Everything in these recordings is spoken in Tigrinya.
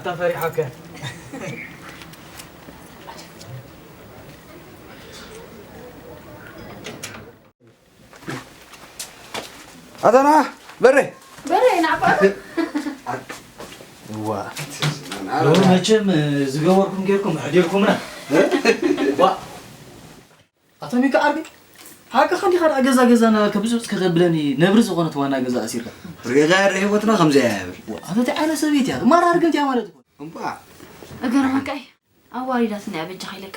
ተፈሪሖከ። ኣታና በሬ። በሬ፣ ናባቱ። ዋ። ሎሚ መቸም ዝገበርኩም ጌርኩም ኣሕዲርኩምና። ዋ። ኣቶ ሚካ ዓርቢ፣ ሓቅኻ እንዲኻ ደኣ ገዛ ገዛ እናበልካ ብጽብጽ ከብለኒ ነብሪ ዝኾነት ዋና ገዛ ኣሲርካ። ርኢኻ ርኢኻ ህይወትና ከምዚ እያ ይብል። ዋ፣ ኣቶ እንታይ ዓይነት ሰበይቲ እያ? ማራ ርግምቲ እያ ማለት እኮ። እምባ። እገርመካ እዩ። ኣዋሪዳትና እያ በጃኻ ኢለካ።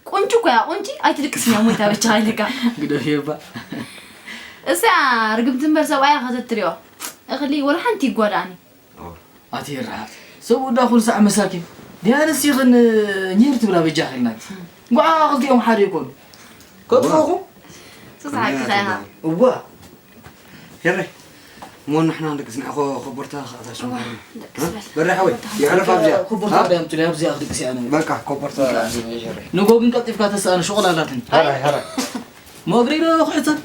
ቁንጪ እኮ እያ፣ ቁንጪ ኣይትድቅስን እያ ሞይታ በጃኻ ኢለካ። ግደፍየባ። እሳ ርግምቲ እምበር ሰብኣያ ከተትርዮ። እኽሊ ወላ ሓንቲ ይጓዳእኒ። ኣቲ ርሓት። ሰብኡ እንዳ ኩሉ ሳዕ መሳኪን። ዲያንስ ይኽን ኝህር ትብላ በጃኻ ኢልናኪ። እንኳዕ ክልቲኦም ሓደ ይኮኑ። ከጥፍኡኹም? ስስሓቂ ከያ። እዋ። ሄረ። እሞ ንሕና ንደቅስ ንዕኾ ኮቦርታ ከኣታ ሽማግለ። ደቅስ በል። በረ ሓወይ፣ ይዕረፍ ኣብዚኣ። ኮቦርታ ሃ? ዳም ትልያ ኣብዚኣ ክድቅስ እያ ኣነ። በቃ፣ ኮቦርታ ሄረ። ንጎ ግን ቀልጢፍካ ተስኣነ ሹቕላ ኣላትኒ። ሀራይ፣ ሀራይ። መግሪ ዶ ክሕተት?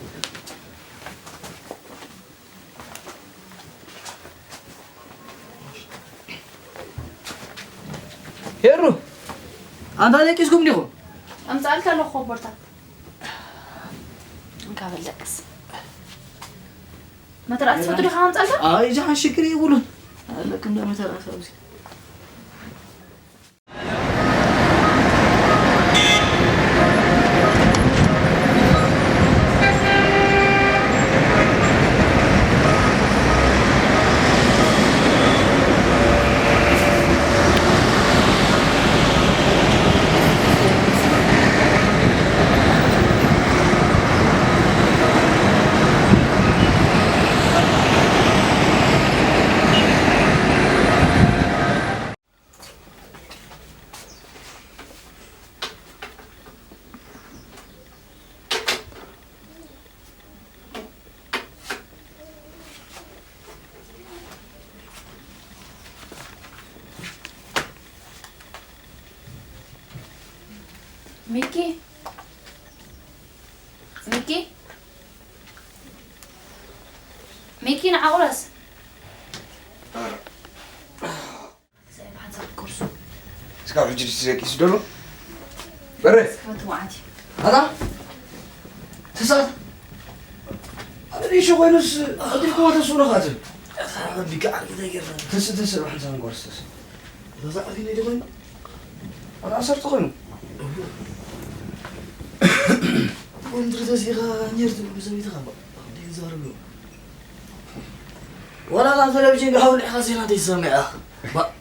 ሄሩ፣ ኣንታ ደቂስኩም ዲኹም? ኣምጻልካ ኣለኹ ኮቦርታ። እንካ በል ደቅስ። መተርኣስ ትፈቱ ዲኻ ኣምጻልካ? ኣይ፣ ጃን ሽግር የብሉን። ኣለክም ዶ መተርኣስ ኣብዚ? ሚኪ፣ ሚኪ፣ ሚኪ፣ ንዓ ቁረስ። ክሳብ ሕጂ ድስ ደቂሱ ደሎ? በረ። ስፈቱ መዓት እዩ። ኣታ? ትሳት? ኣነ ዲሽ ኮይኑስ፣ ኣድሪኮ ተስኡ ነኻትም። ኣታ ቢጋ ዓርቢ እንታይ ጌርና? ትስ-፣ ትስ-፣ ባሕንሳ እንቆርስ፣ ትስ-። እዛ ዓርቢ ናይ ደማይ? ኣታ ዓሰርተ ኮይኑ? ወንድሪ ተሲኻ ኔርቱ ብሰበይትኻ እባ። እንዴ ይዛረብ? ወላ ናብ ቴሌቪዥን ግሃው ልዕኻ ዜና ዘይትሰምዕ ኢኻ። ባ-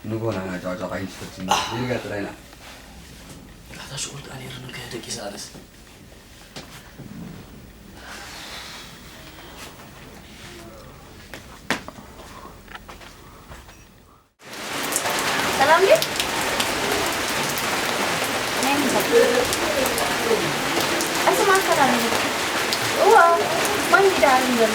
ንጎና ኢና ጫውጫው ዓይን ትፈትን። ይርጋ ጥራይና። ኣታ ሽቁል ቃል ይርኑ ከደቂ ሳርስ። ሰላም ድዩ? ናይ ምሳሕ። ቀስማ ኣከታተል። እዋ፣ ማን ዲዳ ኣሪን ዘሎ?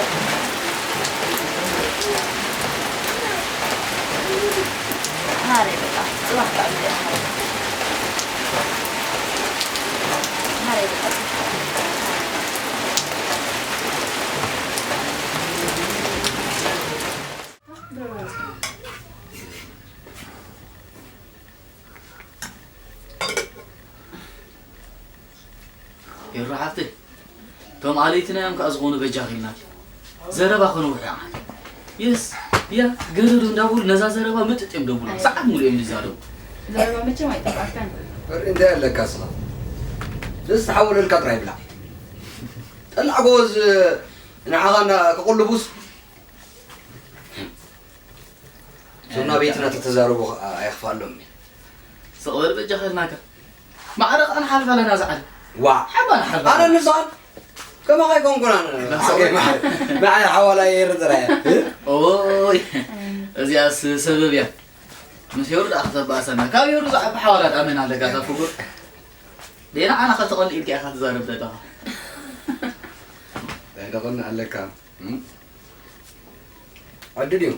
ናረይ በቃ፣ ጽባሕ ከዕልል እየ። ናረይ በቃ። ሄሮ ሓፍተይ፣ እቶም ኣለይትና እዮም ከኣ ዝኾኑ በጃኺ ኢልናኪ። ዘረባ ከነውሑ ኢና። የስ፣ ያ፣ ገረዱ እንዳበሉ ነዛ ዘረባ ምጥጥ እዮም ደብሉ። ሰዓት ሙሉ እዮም ዝዛረቡ። ዘረባ መቸም ኣይጠፋካን። በሪ እንታይ ኣለካ ስኻ? ደስ ተሓወለልካ ጥራይ ብላዕ። ጠላዕ ጎበዝ ንዓኻ እንዳ ክቕልቡስ እቶም ናበይትና ተተዛረቡ ኸኣ ኣይኽፍኣሎም እዩ። ስቕ በል በጃኻ ኢልናካ። ማዕረ ኸኣ ንሓልፋ ኣለና ዝዓል። ዋ። ሓባ ንሓልፋ ኣነ ኣለና። ንስኻን ከማኻ ኣይኮንኩን ኣነ። ላሳወይ። ሓወይ ማዕረ። ንዓይ ሓዋላ የርድራ እያ። ኦይ። እዚኣስ ሰበብ እያ። ምስ ሄሩ ደኣ ከተባእሰና። ካብ ሄሩ ዝዓቢ ሓዋላ ደኣ መን ኣለካ እታ ፍጉር? ደይና ዓና ከተቐልእ ኢልካ ኢኻ ትዛረብ ዘለኻ። እንታይ ደቐኒ ኣለካ? እም? ዓዲ ድዩ?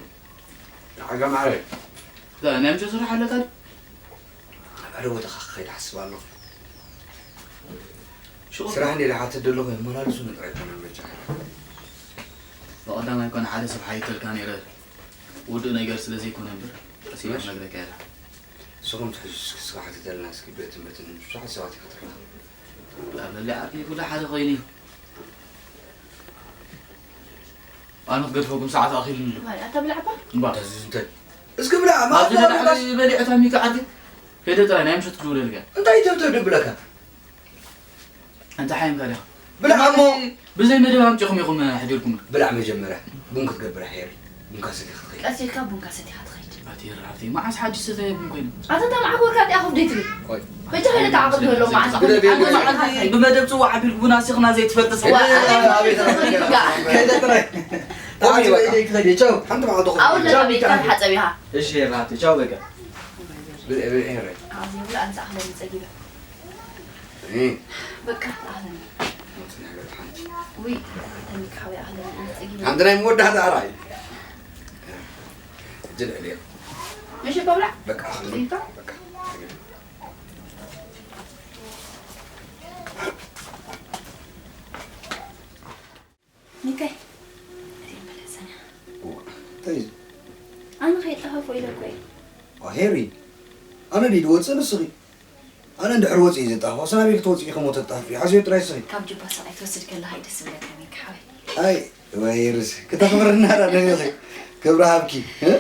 ንዓጋ ማዕረ። እዛ ናይ ምሸት ስራሕ ኣለካ ድዩ? ናብ ሓደ ቦታ ክኸይድ እሓስብ ኣለኹ። ሽቑል ስራሕ እንድየ ዝሓትት ዘለኹ፣ የመላልሱኒ ጥራይ ኣይኮነን በጃ። ብቐዳማይ እኮ ንሓደ ሰብ ሓቲተልካ ነይረ። ውዱእ ነገር ስለ ዘይኮነ እምበር፣ ቀስ ኢለ ክነግረካ እየ። ንስኹም ትሕዙ እስኪ፣ ስራሕ ትተልና እስኪ፣ በትን በትን ብዙሓት ሰባት ኢኻ ትረኽብ። ላበሊ ዓርኪ ኩሉ ሓደ ኮይኑ እዩ። ኣነ ክገድፈኩም ሰዓት ኣኺሉኒ ኣሎ። ዋይ፣ ኣታ ብላዕባ? እምባ። እንታይ ዝዝንተ? እስኪ ብላዕ፣ ኣብዚ ማዕዶ ነዳሕ ብላዕ። በሊዕ እታ ሚካ ዓዲ። ከይደ ጥራይ ናይ ምሸት ክድውለልካ። እንታይ ተብተብ ድብለካ? ኣንታ ሓይምካ ዲኻ? ብላዕ እሞ። ብዘይ መደብ ኣምጺኹም ኢኹም ኣሕዲርኩም። ብላዕ መጀመርያ። ቡን ክትገብር ኣሕየሪ። ቡንካ ሰቲኻ ክትኸይድ። ቀስ ኢልካ ቡንካ ሰቲኻ ትኸይድ። ኣቲ ራብቲ፣ መዓስ ሓጂ ሰተየ ቡን ኮይኑ? ኣታ እታ መዓኮርካ እቲኣ ኮፍ ደይትብል? ቆይ። በጃ ሃይለ ተዓቕብ ዘሎ መዓስ? ብደ-፣ ብደ-፣ ኣንተ መዓልቲ ብመደብ ጽዋዕ ኣቢልኩ ቡን ኣሲኽና ዘይትፈልጥ ሰብ። ዋ፣ ኣታ ኣታ ኣታ ኣታ ከይደ ጥራይ። ተዓዚ በቃ። በይደይ ክኸይድ፣ ቻው። ሓንቲ መዓልቲ ኮፍ ኣውል ደይትብል። ለካ ቤትካ ትሓጸብ ኢኻ። እሺ፣ ራብቲ፣ ቻው በቃ። ብደ-፣ ብደ-፣ ሄረ። ኣብዚ ብላ ኣንጻ ኣኽለኒ ጸጊበ። እም። በቃ፣ ኣኽለኒ። ሞት ናይ በል ሓንቲ። ውይ፣ ተሚካ ሓወይ ኣኽለኒ፣ ኣነ ጸጊበ። ሓንቲ ናይ መወዳእታ ራእይ። ሕጂ ልዕል እየ። ምሽ እኮ ብላ። በቃ፣ ኣኽለኒ። ጸጊብካ? በቃ። ሚካይ፣ ሪም በለሰና። ዋ፣ እንታይ እዩ? ኣነ ከይጠፋፎ ኢለ እኮ እየ። ዋ፣ ሄሪ፣ ኣነ ድዩ ዝወፅእ ንስኺ? ኣነ እንድሕር ወፅእ እዩ ዘጣፍኦ። ሰናበይ ክትወፅኢ ኢኹም ወተጣፍኢ። ሓስዮ ጥራይ ስኺ። ካብ ጁባ ሰብኣይ ትወስድ ከለኻ እዩ ደስ ዝብለካ ሚካ ሓወይ። ኣይ፣ ወይ ርስ፣ ክተኽብርና ዳ ነቢኺ። ክብሪ ሃብኪ፣ እ?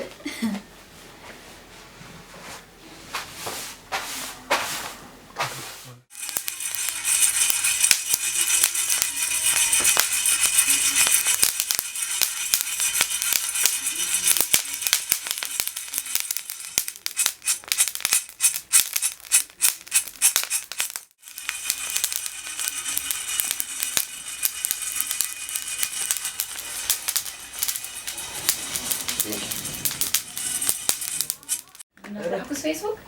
እናፈላሕኩስ ፌስቡክ?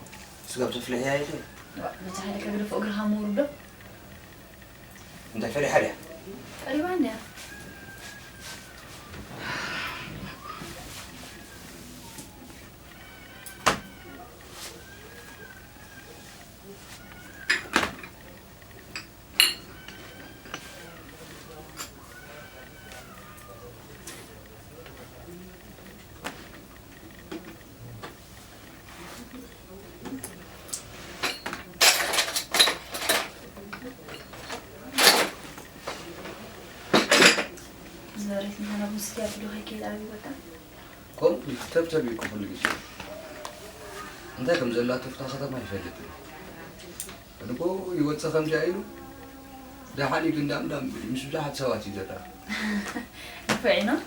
ስጋብ ተፍልሕያ ኢለ። ዋ፣ መቻ ሓደ ከግደፎ እግርኻ ምውርዶ? እንታይ ፈሪሓ ድያ? ቀሪባ እንድያ። ዝወሬት ምዃና ብስኪ ኣቢሉ ከይከይድ ኣብዩ በቃ። ከምኡ ድዩ? ተብተብ እዩ ኩሉ ግዜ። እንታይ ከም ዘላቶ እታ ከተማ ይፈልጥ እዩ። ንጎ ይወፅእ ከምዚኣ ኢሉ ደሓን እዩ ግን ዳም ዳም ይብል። ምስ ብዙሓት ሰባት እዩ ዘራኽብ። ንፉዕ እዩ ነው።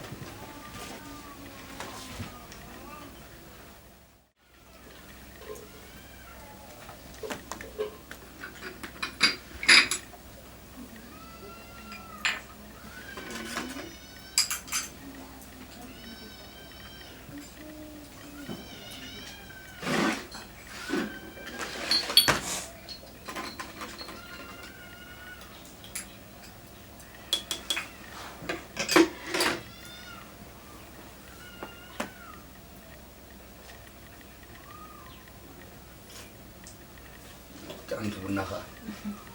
ጥዕምቲ ቡና ኸዓ።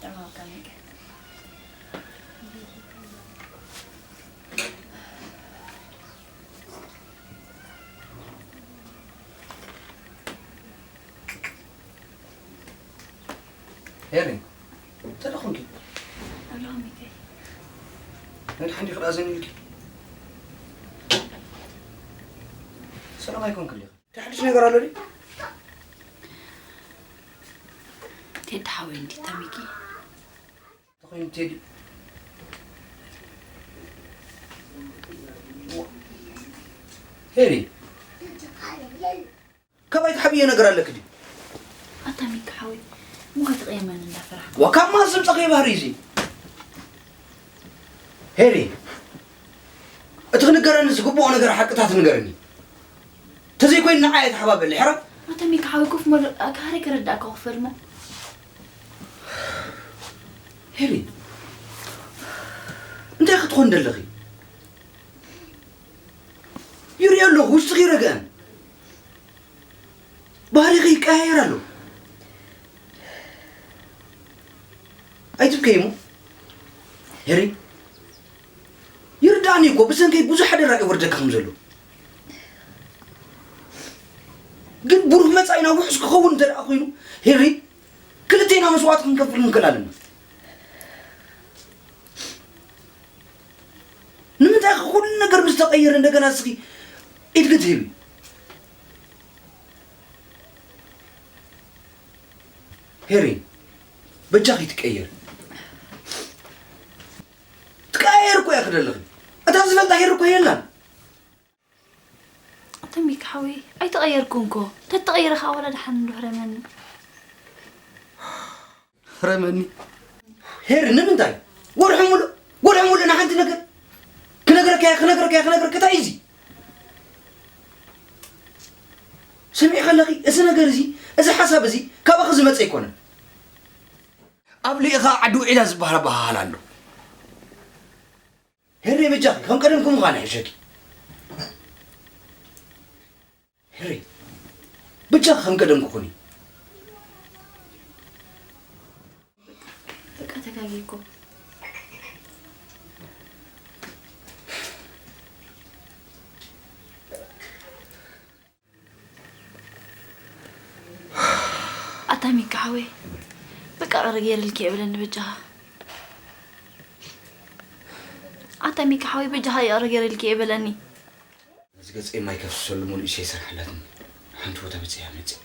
ጥዕም ኣካል ነገር። ሄሪ፣ እንታይ ደኣ ኾንኪ? ኣለኹ ሚካኤል። ነድሓን ዲኺ ደኣ ዘን ኢልኪ? ሰላም ኣይኮንክን ዲኺ? እንታይ ሓድሽ ነገር ኣሎ ድዩ? ቴዲ ሓወይ እንዲ ተሚኪ። ተኾይኑ ቴዲ። ሄሪ። ካባይ ትሓብዮ ነገር ኣለኪ ድዩ? ኣታ ሚኪ ሓወይ፣ እሞ ከይትቕየመኒ እንዳፈራሕኩ። ዋ፣ ካብ ማስ ዝምጻእክዮ ባህሪ እዚ? ሄሪ፣ እቲ ክንገረኒ ዝግብኦ ነገር ሓቅታት ንገረኒ። ተዘይኮይኑ ንዓይ ኣይተሓባበሊ፣ ሕራይ። ኣታ ሚኪ ሓወይ፣ ኮፍ በል፣ ኣጋህሪ ከረዳእካ ክፈል እሞ። ሄሪ፣ እንታይ ክትኾን ደለኺ? ይሪኦ ኣለኹ፣ ውሽጥኺ ይረግአን። ባህሪኺ ይቀያየር ኣሎ። ኣይትብከይ እሞ። ሄሪ፣ ይርዳእኒ እኮ፣ ብሰንከይ ብዙሕ ሓደራ ይወርደካ ከም ዘሎ። ግን ብሩህ መጻኢና ውሑስ ክኸውን እንተ ደኣ ኮይኑ፣ ሄሪ፣ ክልቴና መስዋእቲ ክንከፍል ንክእል ኣለና። ንምንታይ ኢኺ ኩሉ ነገር ምስ ተቐየረ እንደገና እስኺ ኢድ ክትህቢ? ሄሪ፣ በጃኺ ትቀየሪ። ትቀያየር እኮ እያ ክደለኺ። እታ ዝፈልጣ ሄሪ እኮ የላን። ኣታ ሚካ ሓወይ፣ ኣይተቐየርኩን እኮ። ተትቐይረ ኸኣ ዋላ ደሓን እንዶ ህረመኒ። ህረመኒ? ሄሪ፣ ንምንታይ? ወርሒ ሙሉእ፣ ወርሒ ሙሉእ ንሓንቲ ነገር ክነግረካ እየ፣ ክነግረካ እየ፣ ክነግረካ፣ እንታይ እዩ እዚ? ስምዒ ከለኺ፣ እዚ ነገር እዚ፣ እዚ ሓሳብ እዚ ካባኺ ዝመጸ ኣይኮነን። ኣብ ልኢኻ ዓዲ ውዒላ ዝበሃል ኣበሃህላ ኣሎ። ሄሪ፣ በጃኺ፣ ከም ቀደምኪ ምዃን ይሕሸኪ። ሄሪ፣ በጃኺ ከም ቀደምኪ ኩኒ። በቃ ተጋጊኩም። ኣታ ሚካ ሓወይ፣ በቃ ቅረ ገይርልኪ እየ በለኒ በጃኻ። ኣታ ሚካ ሓወይ፣ በጃኻ ይቕረ ገይርልኪ እየ በለኒ። እዚ ገጸይ ማይ ከፍስሰሉ ሙሉእ ኢሰይ ይሰርሓላትኒ። ሓንቲ ቦታ በጺሐ መጺእ።